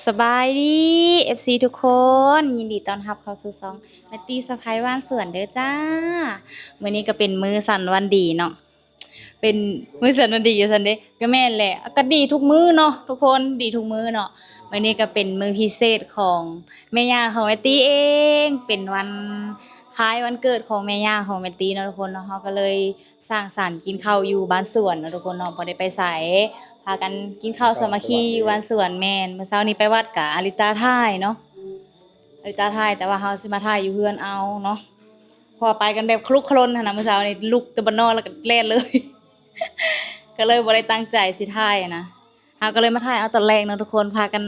ສະບາຍດີ ເອັຟຊີ ທຸກຄົນ, ຍິນດີຕ້ອນຮັບເຂົ້າສູ່ຊ່ອງແມັດຕີ້ສະໃພ້ບ້ານສວນເດີຈ້າ. ມື້ນີ້ກໍເປັນມື້ສັນວັນດີເນາະ, ເປັນມື້ສັນວັນດີວ່າຊັ້ນເດ, ກໍແມ່ນແຫຼະ, ອາກາດດີທຸກມື້ເນາະທຸກຄົນ, ດີທຸກມື້ເນາະ. ມື້ນີ້ກໍເປັນມື້ພິເສດຂອງແມ່ຍ່າຂອງແມັດຕີ້ເອງ, ເປັນວັນຄ້າຍວັນເກີດຂອງແມ່ຍ່າຂອງແມັດຕີ້ເນາະທຸກຄົນເນາະ. ເຮົາກໍເລີຍ ສັງສັນກິນເຂົ້າຢູ່ບ້ານສວນເນາະທຸກຄົນເນາະ, ບໍ່ໄດ້ໄປໃສ, ພາກັນກິນເຂົ້າສາມັກຄີຢູ່ບ້ານສວນ. ແມ່ນ, ມື້ເຊົ້ານີ້ໄປວັດກະອາລິຕາຖ່າຍເນາະ, ອາລິຕາຖ່າຍ, ແຕ່ວ່າເຮົາຊິມາຖ່າຍຢູ່ເຮືອນເອົາເນາະ, ເພາະວ່າໄປກັນແບບຄະລຸກຄະລົນຫັ້ນນະ. ມື້ເຊົ້ານີ້ລຸກແຕ່ບ່ອນນອນແລ້ວກໍແລ່ນເລີຍ, ກໍເລີຍບໍ່ໄດ້ຕັ້ງໃຈຊິຖ່າຍນະ. ເຮົາກໍເລີຍມາຖ່າຍເອົາຕອນແລງເນາະທຸກຄົນ, ພາກັນ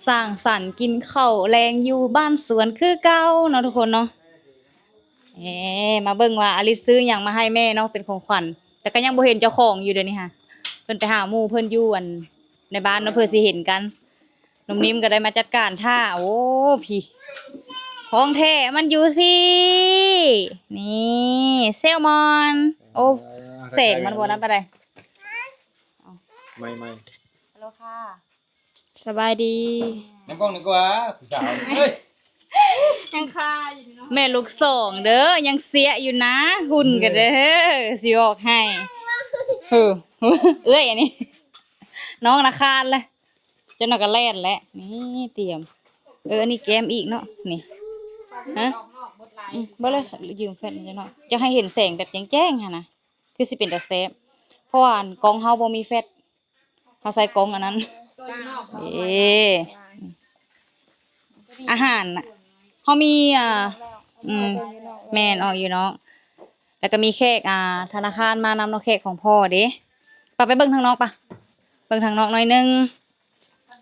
ສັງສັນກິນເຂົ້າແລງຢູ່ບ້ານສວນຄືເກົ່າເນາະທຸກຄົນເນາະ. ເອີ ມາເບິ່ງວ່າອາລິດຊື້ຫຍັງມາໃຫ້ແມ່ເນາະ ເປັນຂອງຂວັນ, ແຕ່ກໍຍັງບໍ່ເຫັນເຈົ້າຂອງຢູ່ດຽວນີ້ຫະ. ເພິ່ນໄປຫາໝູ່ເພິ່ນຢູ່ ອັນ ໃນບ້ານເນາະ ເພື່ອຊິເຫັນກັນ. ໜຸ່ມນິ້ມກໍໄດ້ມາຈັດການຖ້າ. ໂອ້ ພີ້ ຂອງແທ້ມັນຢູ່ພີ້. ນີ້ ແຊວມອນ. ໂອ້ ເອີ ແສງມັນບໍ່ນັ້ນປານໃດ. ໃໝ່ໆ ຮັລໂຫຼຄ່ະ ສະບາຍດີ. ນຳກ້ອງນີ້ກວ່າ ຜູ້ສາວ ເອີຍ ຍັງຄາຢູ່ເນາະ. ແມ່ລູກສອງເດີ ຍັງເຊຍຢູ່ນະ, ຫຸ່ນກໍເດີ ຊິບອກໃຫ້. ເອີ ເອື້ອຍອັນນີ້ ນ້ອງນະຄານລະ ຈັກໜ່ອຍກໍແລ່ນແຫຼະ. ນີ້ຕຽມ ເອີ ອັນນີ້ແກ້ມອີກເນາະ ນີ້. ຮະ? ອືມ ບໍ່ເລີຍ ຢືມແຟລຊຈັ່ງໜ້ອຍ ຢາກໃຫ້ເຫັນແສງແບບແຈ້ງໆຫັ້ນນະ ຄືຊິເປັນຕາແຊບ. ເພາະວ່າອັນ ກ້ອງເຮົາບໍ່ມີແຟລຊ, ເຮົາໃຊ້ກ້ອງອັນນັ້ນ. ເອີ ອາຫານນະ ເຮົາມີ ອ່າ ອືມ ແມ່ນ ອອກຢູ່ນອກ. ແລ້ວກໍມີແຂກ ອ່າ ທະນາຄານມານຳເນາະ, ແຂກຂອງພໍ່ເດ້. ປະ ໄປເບິ່ງທາງນອກປະ, ເບິ່ງທາງນອກໜ້ອຍໜຶ່ງ.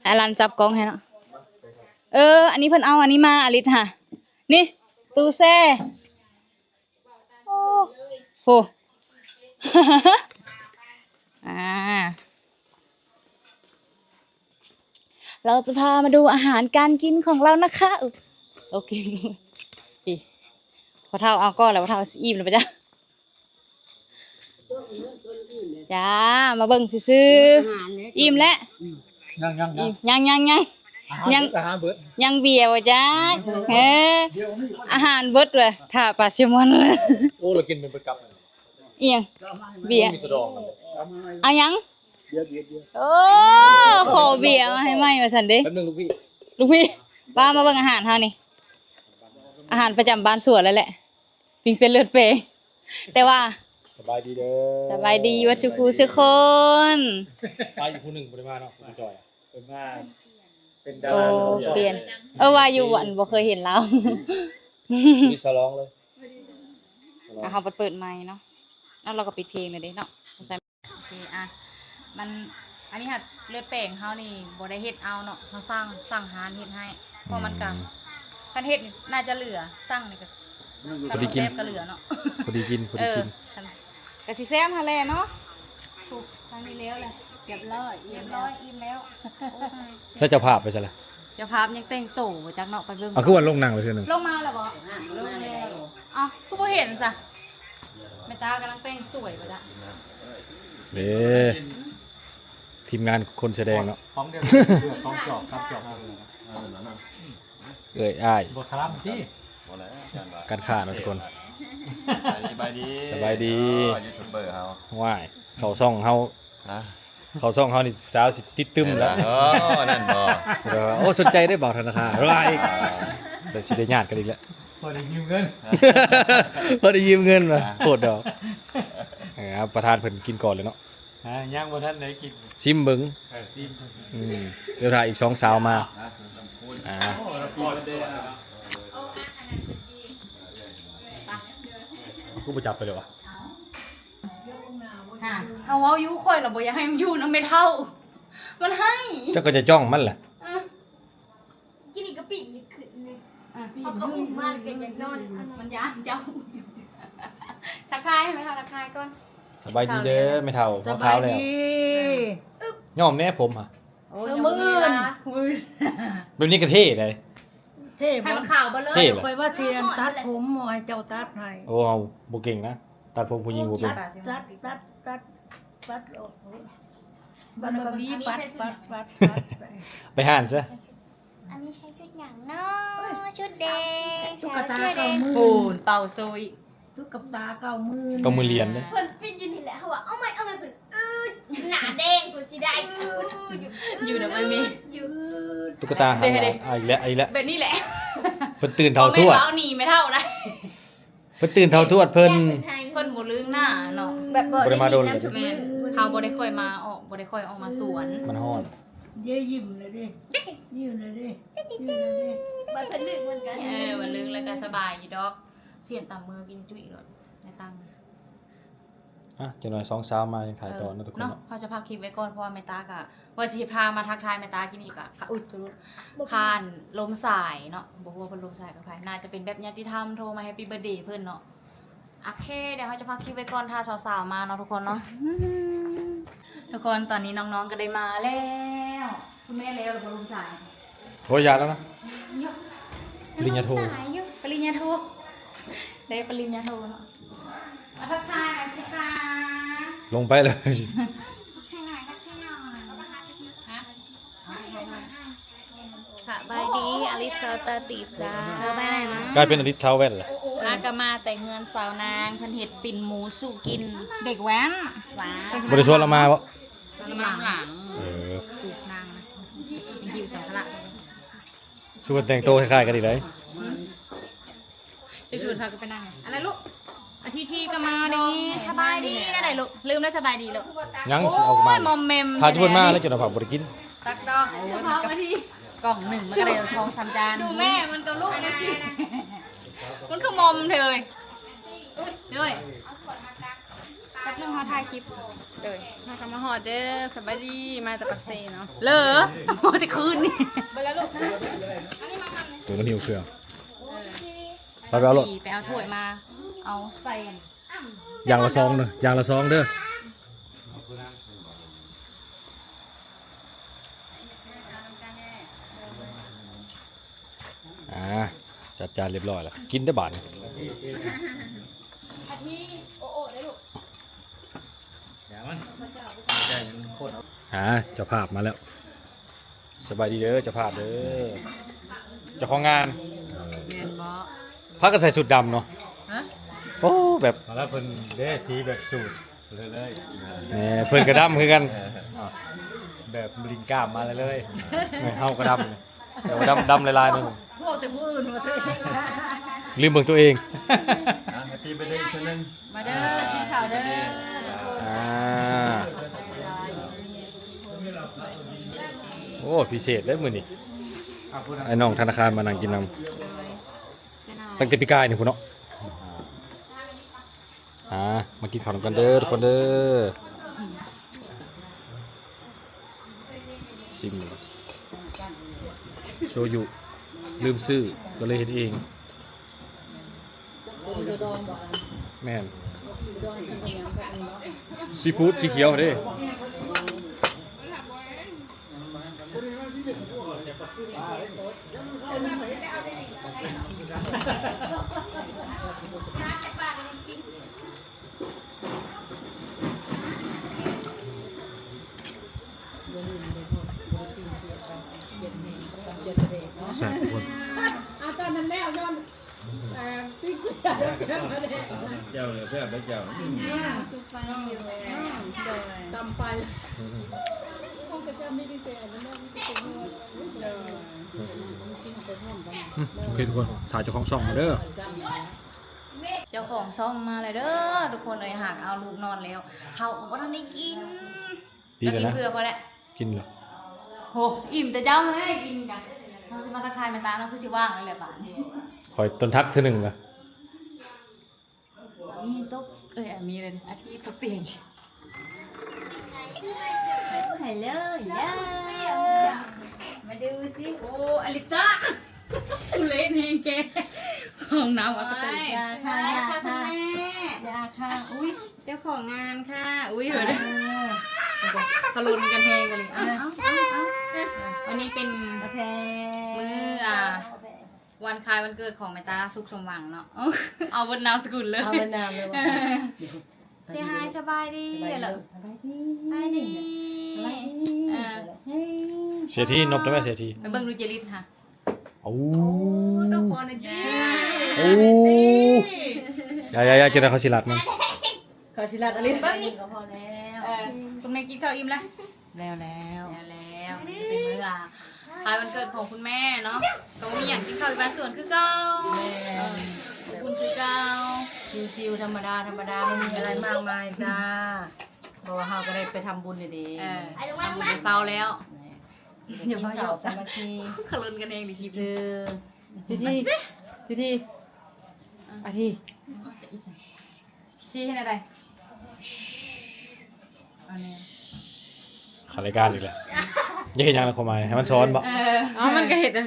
ອາລັນຈັບກ້ອງໃຫ້ເນາະ. ເອີ ອັນນີ້ເພິ່ນເອົາອັນນີ້ມາ ອາລິດຫະ. ນີ້ ຕູ້ແຊ່. ໂອ້ໂຫ ອ່າ เราจะพามาดูอาหารการกินของเรานะคะ โอเค พ่อเฒ่าเอาก่อนแล้ว พ่อเฒ่าสิอิ่มแล้วปะจ๊ะ จ้า มาเบิ่งซื่อๆ อิ่มแล้ว ยังๆๆ อิ่ม ยังๆๆ อาหาร ยัง เบิด อาหารเบิด ยังเบียร์บ่จ๊ะ เออ อาหารเบิดเว้ย ถ้าปลาแซลมอน โอ้ เรากินเป็นประจำ อีหยัง เบียร์ มีแตะดอง เอาหยัง เบียร์ เบียร์ เบียร์ โอ้ ขอเบียร์มาให้ใหม่ว่าซั่นเด้ แป๊บนึงลูกพี่ ลูกพี่ ป้ามาเบิ่งอาหารเฮานี่ อาหารประจำบ้านสวนแล้วแหละ ปิ้งเป็ดเลือดแปลง แต่ว่า สบายดีเด้อ สบายดีเบิดซุคู่ซุคน ป้าอยู่ผู้หนึ่งบ่ได้มาเนาะ คุณจอยอะ เพิ่นมาเป็นดารา โอ้ เปลี่ยน เออ ว่าอยู่อันบ่เคยเห็นลาว มีสลองเลย อ่ะ เฮาเปิดไมค์เนาะ แล้วเราก็ปิดเพลงเลยเด้เนาะ โอเค อ่ะ มัน อันนี้ค่ะ เลือดแปลงเฮานี่บ่ได้เฮ็ดเอาเนาะ เฮาสั่ง สั่งร้านเฮ็ดให้ เพราะมันก็ อืม คันเฮ็ดนี่น่าจะเหลือ สั่งนี่ก็ พอดีกิน แซ่บก็เหลือเนาะ พอดีกิน พอดีกิน เออ คัน ก็สิแซ่บหั่นแหละเนาะ ถูก ทางนี้แล้วแหละ เรียบร้อย เรียบร้อย อิ่มแล้ว ใช่ เจ้าภาพไปใสล่ะ เจ้าภาพยังแต่งโตบ่จักเนาะ ไปเบิ่ง อ่ะ คือว่าลงนั่งเลยเทื่อหนึ่ง ลงมาแล้วบ่ ลงแล้ว เอ้า คือบ่เห็นซะ แม่ตากำลังแต่งสวยบ่จ๊ะ เด้ ทีมงานคนแสดงเนาะ พร้อมเดียว สองจอก สามจอก เอ้ย อ้าย บ่ถามติ บ่แล้ว การค้าเนาะทุกคน สบายดี สบายดี สบายดี เออ ยูทูบเบอร์เฮา ว้าย เข้าช่องเฮา ฮะ เข้าช่องเฮานี่สาวสิติดตึมแล้ว เออ นั่นบ่ เออ โอ้ สนใจได้บ่ธนาคาร ว้าย เดี๋ยวสิได้ญาติกันอีกแล้ว พอได้ยืมเงิน พอได้ยืมเงินมา โคตรดอก เออ เอาประธานเพิ่นกินก่อนเลยเนาะ ฮะ ยังบ่ทันได้กิน ชิมเบิ่ง เออ ชิม อืม เดี๋ยวถ้าอีกสองสาวมา อ่า กูบ่จับไปเลยวะ เอาเว้าอยู่ ข่อยละบ่อยากให้มันอยู่นำแม่เฒ่า มันไห้ เจ้าก็จะจ้องมันแหละ เออ กินอีกกะปิอีกขึ้นเลย อ่ะ เอาเขาอุ้มมาแล้วก็อยากนอน มันย้านเจ้า ทักทายให้แม่เฒ่าทักทายก่อน สบายดีเด้อแม่เฒ่า สบายดี หัวขาวแล้ว ย่อมแน่ผมฮะ โอ้ย เออ ยังบ่มีเวลา มื้ออื่น มื้ออื่น แบบนี้ก็เท่เลย เท่บ่ ให้มันขาวเบิดเลย เท่เลย ข่อยว่าสิตัดผมให้เจ้าตัดให้ โอ้ เอาบ่เก่งนะ ตัดผมผู้หญิงบ่เป็น ตัด ตัด ตัด ตัด ตัดออก มันก็มีปัด ปัด ปัด ปัด ไป ไปห้านซะ ກະຕາເກົ້າໝື່ນ ໂອ້ນ ເປົ່າໂຊຍ ຕຸກກະຕາເກົ້າໝື່ນ ເກົ້າໝື່ນຫຼຽນເດ້. ເພິ່ນປິດຢູ່ນີ້ແຫຼະ ເຮົາວ່າເອົາໃໝ່ ເອົາໃໝ່ ເພິ່ນອືດ ໜ້າແດງພຸ້ນ ຊິໄດ້ ອືດຢູ່ ຢູ່ນຳອ້າຍເມ ຢູ່ ຕຸກກະຕາຫາຍ ເດ້ ເອົາອີກແລ້ວ ເອົາອີກແລ້ວ ແບບນີ້ແຫຼະ ເພິ່ນຕື່ນເທົ່າທວດ ບໍ່ແມ່ນເອົາໜີແມ່ເຖົ້າໄດ໋. ເພິ່ນຕື່ນເທົ່າທວດເພິ່ນ ເພິ່ນບໍ່ລືມໜ້າເນາະ ແບບບໍ່ໄດ້ມາດົນ ແມ່ນ ເຮົາບໍ່ໄດ້ຄ່ອຍມາອອກ ບໍ່ໄດ້ຄ່ອຍອອກມາສວນ ມັນຮ້ອນ. ເຢ້ ຍິ້ມແລ້ວເດ້ ຍິ້ມແລ້ວເດ້ ຍິ້ມແລ້ວເດ້ ບັດເພິ່ນລຶກມັນກະ ເອີ ມັນລຶກແລ້ວກະສະບາຍຢູ່ດອກ ສຽນຕຳເມືອກິນຈຸ້ຍໂລດ ໃນຕັງ. ອ່ະ ຈັກໜ້ອຍສອງສາວມາຍັງຖ່າຍຕໍ່ເນາະ ເອີ ທຸກຄົນເນາະ ເນາະ ເຮົາຈະພັກຄລິບໄວ້ກ່ອນ ເພາະວ່າແມ່ຕາກະ ວ່າຊິພາມາທັກທາຍແມ່ຕາກິນອີກກະ ຄະ ອຸດ ຄານລົມສາຍເນາະ ບໍ່ຮູ້ວ່າເພິ່ນລົມສາຍກັບໃຜ ໜ້າຈະເປັນແບບຍາດຕິທຳໂທມາແຮັບປີ້ເບີດເດເພິ່ນເນາະ. ໂອເຄ ດຽວເຮົາຈະພັກຄລິບໄວ້ກ່ອນ ຖ້າສາວໆມາເນາະທຸກຄົນເນາະ. ທຸກຄົນ ຕອນນີ້ນ້ອງໆກະໄດ້ມາແລ້ວ ຄຸນແມ່ແລ້ວ ຫຼືບໍ່ລົມສາຍ? ໂອ້ຍ ຢ່າແລ້ວນະ ຢູ່ ປະລິນຍາໂທ ສາຍຢູ່ ປະລິນຍາໂທ ໄດ້ປະລິນຍາໂທເນາະ. ມາທັກທາຍໜ້ອຍຊິຄະ ລົງໄປເລີຍ ທັກທາຍໜ້ອຍ ທັກທາຍໜ້ອຍ ຮະ ສະບາຍດີ ອາລິດສາວຕາຕີບຈ້າ ເອົາໄປໄດ້ມາ ກາຍເປັນອາລິດສາວແວ່ນແຫຼະ ອາກະມາແຕ່ເຮືອນສາວນາງ ເພິ່ນເຮັດປີ້ງໝູສູ່ກິນ ເດັກແວ່ນ ບໍ່ໄດ້ຊວນລາວມາບໍ່? ນຳຫຼັງ ເອີ ນາງນະ ຍັງຫິ້ວສຳພາລະ ຊວນແຕ່ງໂຕຄ້າຍໆກັນອີກໄດ໋. ຈະຊວນພາກັນໄປນັ່ງ ອັນນັ້ນລູກ ອາທິທີກະມາເດ້ ສະບາຍດີ ແນວໃດລູກ ລືມແລ້ວ ສະບາຍດີລູກ ຍັງ ໂອ້ຍ ເອົາມາ ມອມແມມ ຖ້າຈະເພິ່ນມາແລ້ວ ຈົນວ່າບໍ່ໄດ້ກິນ ຕັກດອກ ໂອ້ຍ ກະ ກ່ອງໜຶ່ງມັນກະໄດ້ສອງສາມຈານ ດູແມ່ມັນກັບລູກນະ ມັນຄືມອມເທີຍ ເອີຍ ແປັບໜຶ່ງ ເຮົາຖ່າຍຄລິບ ໂດຍ ເຮົາກະມາຮອດເດີ ສະບາຍດີ ມາແຕ່ປາກເຊເນາະ ເລີ ແຕ່ຄືນນີ້ ໂຕນັ້ນຫິ້ວເຄື່ອງ ໄປ ໄປເອົາໂລດ ໄປເອົາຖ້ວຍມາ ເອົາໃສ່ ຢ່າງລະຊອງເດີ ຢ່າງລະຊອງເດີ. ອ່າ ຈັດຈານຮຽບຮ້ອຍແລ້ວ ກິນເດີບາດນີ້ ອ່າ ເຈົ້າພາບມາແລ້ວ ສະບາຍດີເດີ ເຈົ້າພາບເດີ ເຈົ້າຂອງງານ ແມ່ນບໍ່? ພາກັນໃສ່ຊຸດດຳເນາະ ຮະ ໂອ້ ແບບ ແລ້ວເພິ່ນເດ້ ສີແບບສູດເລີຍ ແໝ່ ເພິ່ນກະດຳຄືກັນ ເອີ ແບບລິງກ້າມມາເລີຍ ເອີ ເຮົາກະດຳ ແຕ່ວ່າດຳ ດຳຫຼາຍໆໜຶ່ງ ເວົ້າແຕ່ຜູ້ອື່ນວ່າ ລືມເບິ່ງໂຕເອງ ອ່າ ແຮັບປີ້ເບີດເດອີກເທື່ອໜຶ່ງ ມາເດີ ກິນເຂົ້າເດີ ອ່າ ໂອ້ ພິເສດເດ້ມື້ນີ້ ອ້າຍນ້ອງທະນາຄານມານັ່ງກິນນຳ ຕັ້ງແຕ່ປີກາຍນີ້ພຸ້ນເນາະ. ອ່າ ມາກິນເຂົ້ານຳກັນເດີທຸກຄົນເດີ ຊິມໂຊຍຸ ລືມຊື້ ກະເລີຍເຮັດເອງ ແມ່ນ ຊີຟູດສີຂຽວເດ້. ແຊບທຸກຄົນ ເຈົ້າເລີຍແຊບເດີເຈົ້າ ອືມ ຕຳໄປ ອືມ ໂອເຄທຸກຄົນ ຖ້າເຈົ້າຂອງຊ່ອງມາເດີ ເຈົ້າຂອງຊ່ອງມາແລ້ວເດີທຸກຄົນເອີຍ ຫາກເອົາລູກນອນແລ້ວ ເຂົ້າກະບໍ່ທັນໄດ້ກິນ ກິນແລ້ວນະ ເພື່ອພໍແຫຼະ ກິນແລ້ວ ໂຫ ອີ່ມແຕ່ເຈົ້າເລີຍ ກິນກະ ເຮົາຊິມາທັກທາຍແມ່ຕາເນາະ ຄືຊິວ່າງແລ້ວແຫຼະບາດນີ້ ຂ້ອຍຕົ້ນທັກເທື່ອໜຶ່ງລະ ມີຕົກ ເອີຍ ມີເລີຍ ອາທິຕົກຕຽງ ເຮັລໂລ ເຢ ມາດູຊິ ໂອ້ ອາລິຕາ ທຸເລດແຮງແກ ຂອງນ້ຳອັດຕະໂກ ຢ່າຄ່ະ ຢ່າຄ່ະ ຢ່າຄ່ະ ອຸ້ຍ ເຈົ້າຂອງງານຄ່ະ ອຸ້ຍ ເອີ ເພິ່ນ ພະລົນກັນແຮງກັນເລີຍ ເອົາ ເອົາ ເອົາ ເອົາ ວັນນີ້ເປັນ ໂອເຄ ມື້ ອ່າ ວັນຄ້າຍວັນເກີດຂອງແມ່ຕາ ສຸກສົມຫວັງເນາະ ເອົາເບິດນາມສະກຸນເລີຍ ເອົາເບິດນາມເລີຍ ເຊຮາຍ ສະບາຍດີ ສະບາຍດີ ສະບາຍດີ ສະບາຍດີ ເອີ ເສຍທີນົບໄດ້ໄໝ ເສຍທີ ໄປເບິ່ງດູເຈລິດຫາ ໂອ້ ໂອ້ ຕ້ອງຂໍໜ້ອຍຕິ ໂອ້ ຢ່າໆໆ ຈົນເຂົາຊິລັດມັນ ເຂົາຊິລັດອະລິ ເບິ່ງນີ້ກໍພໍແລ້ວ ເອີ ຄຸນແມ່ກິນເຂົ້າອີ່ມລະ ແລ້ວ ແລ້ວ ແລ້ວ ແລ້ວ ເປັນມື້ ອາ ຄ້າຍວັນເກີດຂອງຄຸນແມ່ເນາະ ກໍບໍ່ມີຫຍັງ ກິນເຂົ້າຢູ່ບ້ານສວນຄືເກົ່າ ແມ່ນ ເອີ ອົບອຸ່ນຄືເກົ່າ ຊິວໆ ທຳມະດາ ທຳມະດາ ບໍ່ມີອະໄລມາກມາຍຈ້າ ເພາະວ່າເຮົາກໍໄດ້ໄປທຳບຸນນີ້ເດ້ ເອີ ທຳບຸນແຕ່ເຊົ້າແລ້ວ ແມ່ນ ຢ່າມາຢອກສາມັກຄີ ຄະລົນກັນແຮງດີ ຊື່ ພິທີ ພິທີ ອາ ອາທິ ທີ່ເຮັດແນວໃດ ອັນນີ້ ເຂົ້າລາຍການອີກແລ້ວ ຢາກເຮັດຫຍັງລະ ຄວາມໝາຍ ໃຫ້ມັນສອນບໍ ເອີ ເອົ້າ ມັນກໍເຮັດອັນ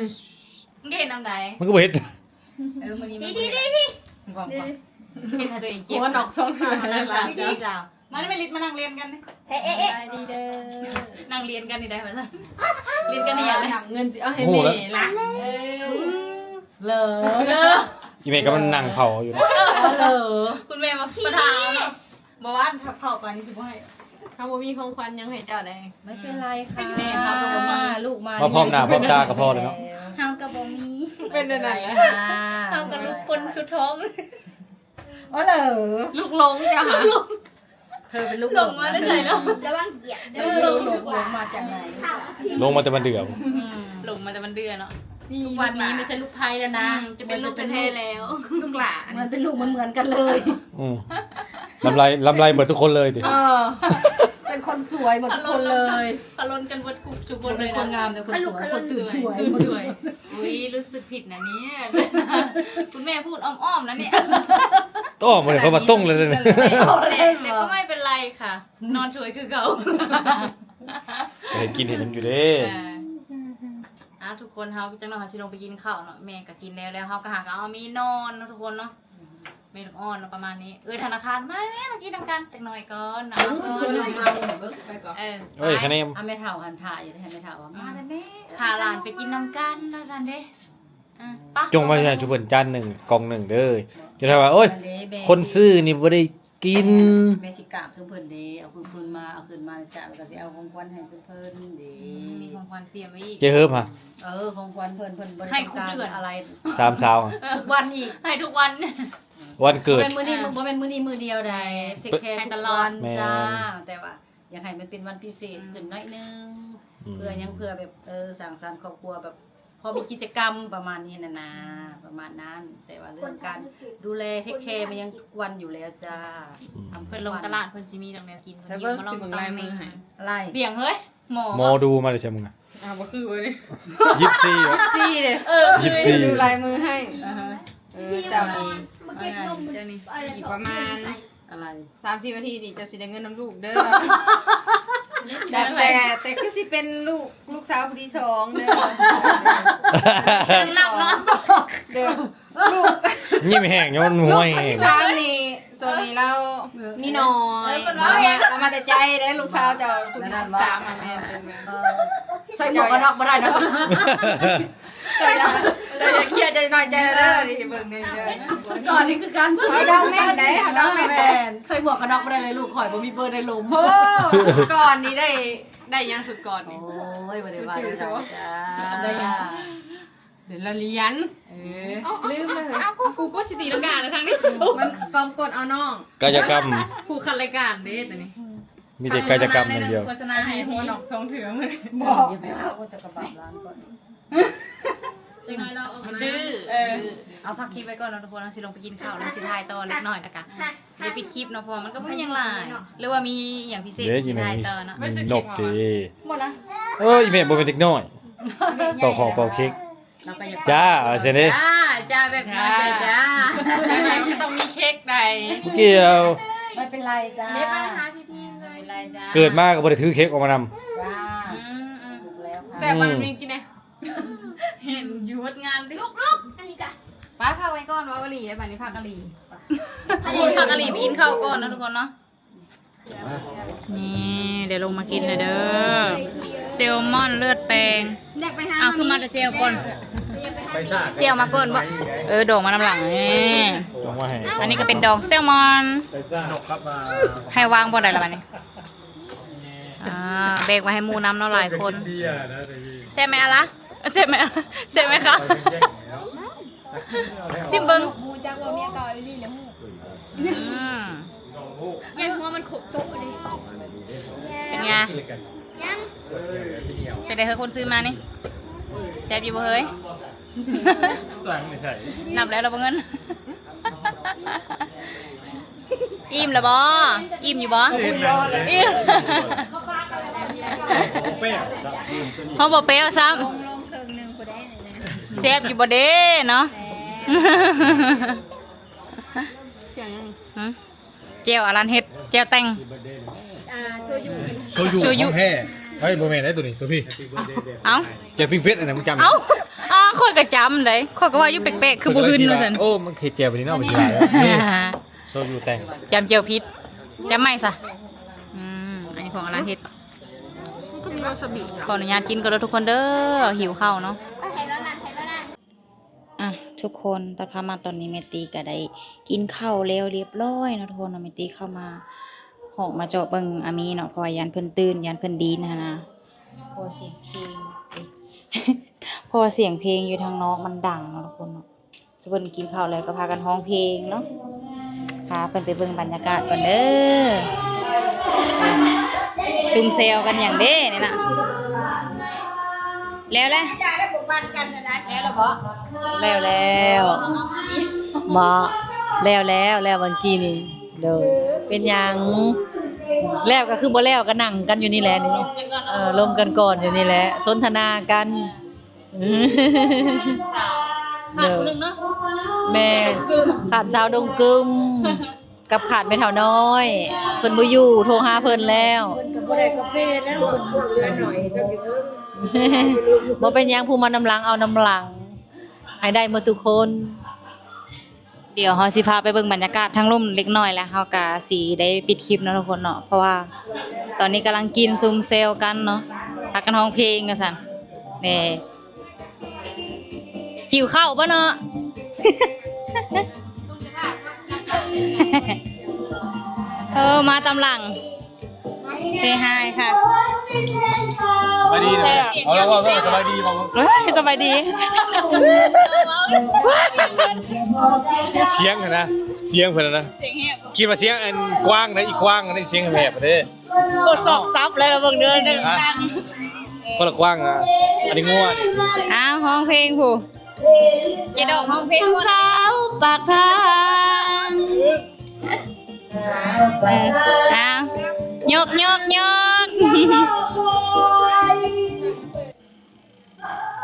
ມັນກໍເຮັດນຳໃດ ມັນກໍບໍ່ເຮັດ ເອີ ມື້ນີ້ມັນ ທີ່ ທີ່ ທີ່ ທີ່ ເຮັດໃຫ້ຕົວເອງເຈັບ ຫົວນອກຊ່ອງເທື່ອ ທີ່ ທີ່ ທີ່ ມາແມ່ລິດ ມານັ່ງລຽນກັນ ເອະ ເອະ ເອະ ສະບາຍດີເດີ ນັ່ງລຽນກັນນີ້ໄດ້ບໍ່ຊັ້ນ ລຽນກັນນີ້ຫຍັງ ນັ່ງເງິນຊິເອົາໃຫ້ແມ່ລະ ເອີ ເລີ ອີແມ່ກໍມັນນັ່ງເຝົ້າຢູ່ນະ ເລີ ຄຸນແມ່ມາປະທານເນາະ ບໍ່ວ່າຖ້າເຝົ້າປານນີ້ຊິບໍ່ໃຫ້ ເຮົາບໍ່ມີຂອງຂວັນຫຍັງໃຫ້ເຈົ້າໃດ ບໍ່ເປັນໄລຄ່ະ ແມ່ເຮົາກໍບໍ່ມີ ລູກມາ ມາພ້ອມໜ້າພ້ອມຕາກໍພໍແລ້ວເນາະ ເຮົາກໍບໍ່ມີ ເປັນແນວນັ້ນແຫຼະ ເຮົາກໍລູກຄົນສຸດທ້ອງ ອໍ ເລີ ລູກຫຼົງເຈົ້າຫາ ເທີເປັນລູກຫຼົງ ຫຼົງມາແຕ່ໃສເນາະ ລະວັງກຽບເດີ ເອີ ຫຼົງ ຫຼົງມາຈາກໃນ ຫຼົງມາແຕ່ບັນເດືອ ອືມ ຫຼົງມາແຕ່ບັນເດືອເນາະ ທຸກວັນນີ້ບໍ່ໃຊ່ລູກໃພ້ແລ້ວນະ ອືມ ຈະເປັນລູກແທ້ໆແລ້ວ ລູກຫຼານ ເໝືອນເປັນລູກເໝືອນໆກັນເລີຍ ອືມ ລຳໄລ ລຳໄລເບິດທຸກຄົນເລີຍຕິ ເອີ ເປັນຄົນສວຍເບິດທຸກຄົນເລີຍ ຄະລົນກັນເບິດທຸກຄົນເລີຍ ຄົນງາມແຕ່ຄົນສວຍ ຄົນຕື່ນສວຍ ຕື່ນສວຍ ອຸ້ຍ ຮູ້ສຶກຜິດນະເນຍ ຄຸນແມ່ພູດອ້ອມໆນະເນຍ ຕ້ອງບໍ່ໄດ້ ເຂົາວ່າຕົງເລີຍເດ້ ແຕ່ກໍບໍ່ເປັນໄລຄ່ະ ນອນສວຍຄືເກົ່າ ເຮັດກິນເຫັນຢູ່ເດ້ ເອີ ອ່າ ທຸກຄົນ ເຮົາຈັກໜ່ອຍເຮົາຊິລົງໄປກິນເຂົ້າເນາະ ແມ່ກໍກິນແລ້ວ ແລ້ວເຮົາກໍຫາກໍເອົາມີນອນເນາະ ທຸກຄົນເນາະ ແມ່ລູກອ່ອນເນາະ ປະມານນີ້ ເອີ ທະນາຄານ ມາແມ່ມາກິນນຳກັນຈັກໜ່ອຍກ່ອນເນາະ ເອີ ເອີຍ ຄະແນນ ອ່າ ແມ່ເຖົ້າຫັ້ນຖ້າຢູ່ ໃຫ້ແມ່ເຖົ້າວ່າ ອືມ ມາແລ້ວແມ່ ພາຫຼານໄປກິນນຳກັນວ່າຊັ້ນເດ້ ອ່າ ໄປ ຈົ່ງມາໃຫ້ຊຸເພິ່ນຈານໜຶ່ງ ກ່ອງໜຶ່ງເດີ ຈະໄດ້ວ່າ ໂອ້ຍ ຄົນຊື້ນີ້ບໍ່ໄດ້ກິນ ແມ່ຊິກາບຊຸເພິ່ນເດ້ ເອົາຄືນມາ ເອົາຄືນມາ ແມ່ຊິກາບ ແລ້ວກໍຊິເອົາຂອງຂວັນໃຫ້ຊຸເພິ່ນເດ້ ອືມ ມີຂອງຂວັນຕຽມໄວ້ອີກ ເຈເຮີບຫາ ເອີ ຂອງຂວັນເພິ່ນ ເພິ່ນບໍ່ໄດ້ຕ້ອງການອະໄລ ສາມສາວ ທຸກວັນອີກ ໃຫ້ທຸກວັນ ວັນເກີດ ບໍ່ແມ່ນມື້ນີ້ ບໍ່ແມ່ນມື້ນີ້ມື້ດຽວໃດ ເທກແຄທຸກວັນ ແມ່ນ ຈ້າ ແຕ່ວ່າ ຢາກໃຫ້ມັນເປັນວັນພິເສດ ອືມ ຂຶ້ນໜ້ອຍໜຶ່ງ ອືມ ເພື່ອຫຍັງ ເພື່ອແບບ ເອີ ສ້າງສັນຄອບຄົວ ແບບພໍມີກິດຈະກຳປະມານນີ້ຫັ້ນນະ ອືມ ປະມານນັ້ນ ແຕ່ວ່າເລື່ອງການດູແລເທກແຄມັນຍັງທຸກວັນຢູ່ແລ້ວຈ້າ ອືມ ເພິ່ນລົງຕະຫຼາດ ເພິ່ນຊິມີດອກແນວກິນ ເພິ່ນຫິ້ວມາລອງຕຳ ອາ ລາຍ ບຽງເຮີ້ຍ ໝໍ ໝໍດູມາແຕ່ໃສມຶງອະ ອ່າ ບໍ່ຄືເວີຍ ຢີ່ສິບສີ່ ສີ່ເດ້ ເອີ ຢີ່ສິບສີ່ ດູລາຍມືໃຫ້ ອ່າຮະ ເອີ ເຈົ້ານີ້ ເຈົ້ານີ້ ອີກປະມານ ອະໄລ ສາມສິບນາທີນີ້ເຈົ້າຊິໄດ້ເງິນນຳລູກເດີ ແຕ່ ແຕ່ ແຕ່ຄືຊິເປັນລູກ ລູກສາວຜູ້ທີສອງເດີ ຍັງນັບເນາະ ເດີ ລູກ ຍິ້ມແຮງ ຍ້ອນຫົວແຮງ ສາມນີ້ ຊ່ວງນີ້ລາວມີນ້ອຍ ເອີ ເພິ່ນວ່າ ລາວມາ ລາວມາແຕ່ໃຈເດ້ ລູກສາວເຈົ້າຜູ້ທີສາມ ແມ່ນ ເອີ ໃສ່ໝວກກັນນັອກບໍ່ໄດ້ເນາະ ເຈົ້າຢ່າ ເຈົ້າຢ່າເຄຍດ ເຈົ້ານ້ອຍໃຈເດີ ນີ້ເບິ່ງນີ້ເດີ ຊຸດ ຊຸດກ່ອນນີ້ຄືກັນ ຊຸດ ເຮົາເດົາແມ່ນໃດ ເຮົາເດົາແມ່ນໃດ ແມ່ນ ໃສ່ໝວກກັນນັອກບໍ່ໄດ້ເລີຍລູກ ຂ້ອຍບໍ່ມີເບີໃນລົມ ໂອ້ ຊຸດກ່ອນນີ້ໄດ້ ໄດ້ຫຍັງຊຸດກ່ອນນີ້ ໂອ້ຍ ບໍ່ໄດ້ວ່າຫຍັງ ໄດ້ຫຍັງ ເດືອນລະຫຼຽນ ເອີ ລືມເລີຍ ເອົ້າ ກູ ກູກໍຊິຕີລັງກາແລ້ວທາງນີ້ ມັນກອມກົດເອົານ້ອງ ກາຍະກຳ ຜູ້ຄັດລາຍການເດ້ຕົວນີ້ ມີແຕ່ກາຍະກຳຢ່າງດຽວ ໂຄສະນາໃຫ້ຫົວນອກສອງເທື່ອມື້ນີ້ ບໍ່ ຢ່າໄປເວົ້າ ໂອ້ຍ ແຕ່ກະບາບລ້ານກ່ອນ ຈັກໜ້ອຍລາວອອກມາ ເອີ ເອົາພັກຄລິບໄວ້ກ່ອນເນາະທຸກຄົນ ເຮົາຊິລົງໄປກິນເຂົ້າ ແລ້ວຊິຖ່າຍຕໍ່ເລັກນ້ອຍ ແລ້ວກະຊິໄດ້ປິດຄລິບເນາະ ເພາະວ່າມັນກໍບໍ່ມີຫຍັງຫຼາຍ ຫຼືວ່າມີຫຍັງພິເສດຊິຖ່າຍຕໍ່ເນາະ ມີນົກເດ້ ບໍ່ນະ ເອີ ອີແມ່ບໍ່ແມ່ນເດັກນ້ອຍ ເປົ່າຂອງເປົ່າເຄັກ ລາວກໍຢາກ ຈ້າ ວ່າຊັ້ນເດ້ ຈ້າ ຈ້າ ແບບນັ້ນເລີຍຈ້າ ຈັ່ງໃດມັນກໍຕ້ອງມີເຄັກໃດ ບໍ່ກ່ຽວ ບໍ່ເປັນໄລຈ້າ ເກັບໄວ້ຫາທີ່ທີມເລີຍ ບໍ່ເປັນໄລຈ້າ ເກີດມາກໍບໍ່ໄດ້ຖືເຄັກອອກມານຳ ຈ້າ ອືມໆ ແຊບບໍ່ ອືມ ມີກິນແດ່ ເຫັນຢູ່ເບິດງານຕິ ລຸກໆ ອັນນີ້ກະ ໄປ ພັກໄວ້ກ່ອນ ເວົ້າອີ່ຫຼີ ບາດນີ້ພັກອີ່ຫຼີ ພັກອີ່ຫຼີ ໄປກິນເຂົ້າກ່ອນເນາະທຸກຄົນເນາະ ນີ້ ໄດ້ລົງມາກິນແລ້ວເດີ ແຊວມອນເລືອດແປງ ຢາກໄປຫາ ອ້າວ ຄືມາແຕ່ແຈ່ວກ່ອນ ແຈ່ວມາກ່ອນບໍ່ ເອີ ດອງມານຳຫຼັງ ນີ້ ດອງມາໃຫ້ ອັນນີ້ກໍເປັນດອງແຊວມອນ ໃຫ້ວາງບ່ອນໃດລະບາດນີ້ ອ່າ ແບ່ງໄວ້ໃຫ້ໝູ່ນຳເນາະ ຫຼາຍຄົນ ແຊບໄໝອະລະ? ແຊບໄໝ? ແຊບໄໝຄະ? ຊິມເບິ່ງ. ຮູ້ຈັກວ່າເມຍເກົ່າອີ່ຫຼີແລ້ວຮູ້. ອືມ ຢ້ານຫົວມັນຄົບໂຕະເດ້. ເປັນໄງ? ຍັງ. ເປັນໃດເຮີຍ ຄົນຊື້ມານີ້? ແຊບຢູ່ບໍ່ເຮີຍ? ຫຼັງໄປໃສ? ນັບແລ້ວລະບໍ່ເງິນ? ອີ່ມລະບໍ່? ອີ່ມຢູ່ບໍ່? ອີ່ມ. ເຮົາບໍ່ແປວຊ້ຳ. ແຊບຢູ່ບໍ່ເດ້ເນາະ? ຫຶ? ແຈ່ວອາລັນເຮັດ ແຈ່ວແຕ່ງ. ອ່າ ໂຊຍຸ ໂຊຍຸ ໂຊຍຸ ຂອງແທ້. ເຮີ້ຍ ບໍ່ແມ່ນເດ້ໂຕນີ້ ໂຕພີ້. ເອົ້າ ແຈ່ວປີ້ງເປັດອັນນັ້ນ ມຶງຈຳ. ເອົ້າ ອ່າ ຂ້ອຍກໍຈຳໄດ໋ ຂ້ອຍກໍວ່າຢູ່ແປກໆ ຄືບໍ່ຫຶ່ນວ່າຊັ້ນ. ໂອ້ ມັນເຮັດແຈ່ວບາດນີ້ເນາະ ມັນຊິວ່າ. ໂຊຍຸແຕ່ງ ຈຳແຈ່ວຜິດ. ຈຳໃໝ່ຊະ. ອືມ ອັນນີ້ຂອງອາລັນເຮັດ. ມັນກໍມີວາຊາບິ. ຂໍອະນຸຍາດກິນກ່ອນເດີທຸກຄົນເດີ ຫິວເຂົ້າເນາະ. ອ່ະ ທຸກຄົນ ຕັດພາບມາຕອນນີ້ ແມ່ຕີກໍໄດ້ກິນເຂົ້າແລ້ວລຽບຮ້ອຍເນາະທຸກຄົນເນາະ. ແມ່ຕີເຂົ້າມາ ຫອກມາເຈາະເບິ່ງອາມີເນາະ ເພາະວ່າຢ້ານເພິ່ນຕື່ນ ຢ້ານເພິ່ນດີດຫັ້ນນະ ເພາະວ່າສຽງເພງ ເພາະວ່າສຽງເພງຢູ່ທາງນອກມັນດັງເນາະທຸກຄົນເນາະ. ເພິ່ນກິນເຂົ້າແລ້ວກໍພາກັນຮ້ອງເພງເນາະ. ພາເພິ່ນໄປເບິ່ງບັນຍາກາດກ່ອນເດີ. ຊຸມແຊວກັນຫຍັງເດ້ນີ້ນະ. ແລ້ວແຫຼະ? ແລ້ວແລ້ວບໍ່? ແລ້ວແລ້ວ. ບໍ່ ແລ້ວແລ້ວ ແລ້ວຫວ່າງກີ້ນີ້. ໂດຍ ເປັນຫຍັງ? ແລ້ວກໍຄືບໍ່ແລ້ວ ກໍນັ່ງກັນຢູ່ນີ້ແຫຼະນີ້. ເອີ ລົມກັນກ່ອນຢູ່ນີ້ແຫຼະ ສົນທະນາກັນ. ສາວ ຂາດຜູ້ໜຶ່ງເນາະ. ແມ່ນ ຂາດສາວດົງກຶມ ກັບຂາດແມ່ເຖົ້ານ້ອຍ ເພິ່ນບໍ່ຢູ່ ໂທຫາເພິ່ນແລ້ວ. ເພິ່ນກໍບໍ່ໄດ້ກາເຟແລ້ວ ເພິ່ນເຫຼືອໜ້ອຍ. ບໍ່ເປັນຫຍັງ ຜູ້ມານຳຫຼັງເອົານຳຫຼັງ ໃຫ້ໄດ້ໝົດທຸກຄົນ. ດຽວເຮົາຊິພາໄປເບິ່ງບັນຍາກາດທາງລຸ່ມເລັກນ້ອຍ ແລ້ວເຮົາກະຊິໄດ້ປິດຄລິບເນາະທຸກຄົນເນາະ ເພາະວ່າຕອນນີ້ກຳລັງກິນຊຸມແຊວກັນເນາະ ພາກັນຮ້ອງເພງວ່າຊັ້ນ. ແນ່ ຫິວເຂົ້າບໍ່ເນາະ? ເອີ ມາຕາມຫຼັງ. ເຊຮາຍຄ່ະ. ສະບາຍດີເດີ. ເອົາລະເວົ້າ ເວົ້າສະບາຍດີ ເວົ້າ. ເອີຍ ສະບາຍດີ. ສຽງຫັ້ນນະ ສຽງເພິ່ນນະ ສຽງແຫບ. ຄິດວ່າສຽງອັນກວາງນະ ອີກວາງນະ ສຽງແຫບເດ້. ໂອ້ ສອກສັບແລ້ວເບິ່ງເດີ. ຄົນລະກວາງນະ ອັນນີ້ງົວ. ອ້າວ ຮ້ອງເພງພຸ້ນ. ເຈດອກຮ້ອງເພງ ສາວປາກທາງ. ເອີ ເອົາ ຍົກ ຍົກ ຍົກ.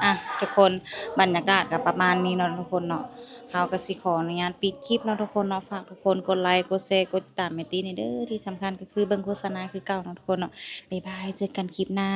ອ່ະ ທຸກຄົນ ບັນຍາກາດກໍປະມານນີ້ເນາະທຸກຄົນເນາະ. ເຮົາກໍຊິຂໍອະນຸຍາດປິດຄລິບເນາະທຸກຄົນເນາະ. ຝາກທຸກຄົນກົດໄລ ກົດແຊ ກົດຕິດຕາມແມ່ຕີແດ່ເດີ. ທີ່ສຳຄັນກໍຄືເບິ່ງໂຄສະນາຄືເກົ່າເນາະທຸກຄົນເນາະ. ບາຍບາຍ ເຈີກັນຄລິບໜ້າ.